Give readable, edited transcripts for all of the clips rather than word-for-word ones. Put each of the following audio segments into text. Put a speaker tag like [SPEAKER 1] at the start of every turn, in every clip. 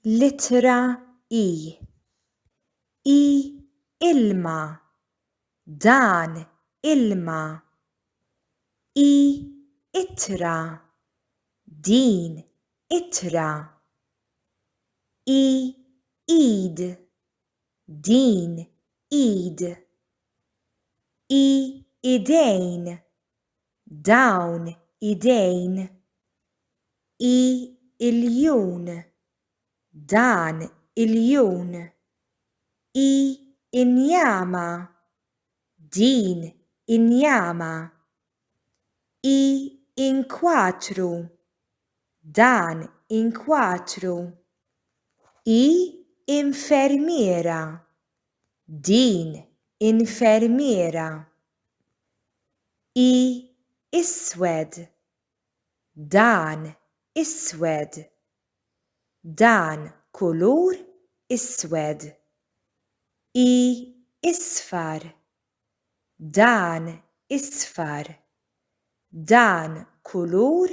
[SPEAKER 1] L-ittra I. I ilma. Dan ilma. I ittra. Din ittra. I id. Din id. I idejn. Dawn idejn. I iljun. Dan iljun. I injama. Din injama. I inkwatru. Dan inkwatru. I infermiera. Din infermiera. I iswed. Dan iswed. Dan kulur iswed. I isfar. Dan isfar. Dan kulur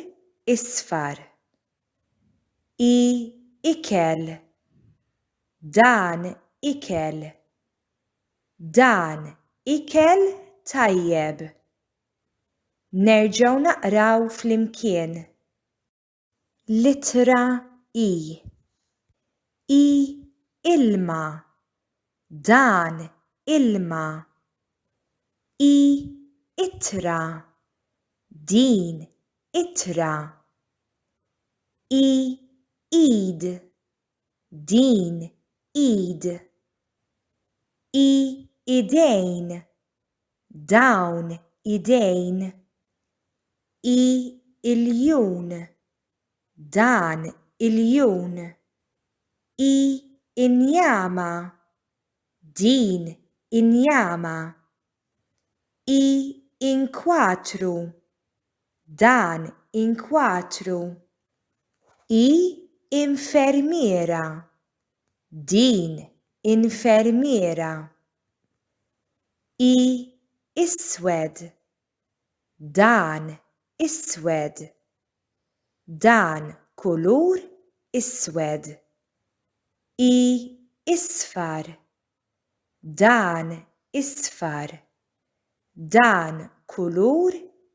[SPEAKER 1] isfar. I ikel. Dan ikel. Dan ikel tajjeb. Nerġgħu naqraw flimkien. L-ittra I. I ilma. Dan ilma. I ittra. Din ittra. I id. Din id. I idejn. Dawn idejn. I iljun. Dan iljun. I injama. Din injama. I inkwatru. Dan inkwatru. I infermiera. Din infermiera. I iswed. Dan iswed. Dan kulur iswed. I isfar. Dan isfar. Dan kulur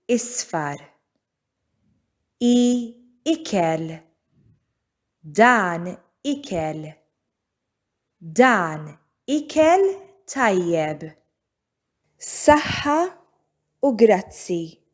[SPEAKER 1] isfar. I ikel. Dan ikel. Dan ikel tajjeb. Saħħa u grazzi.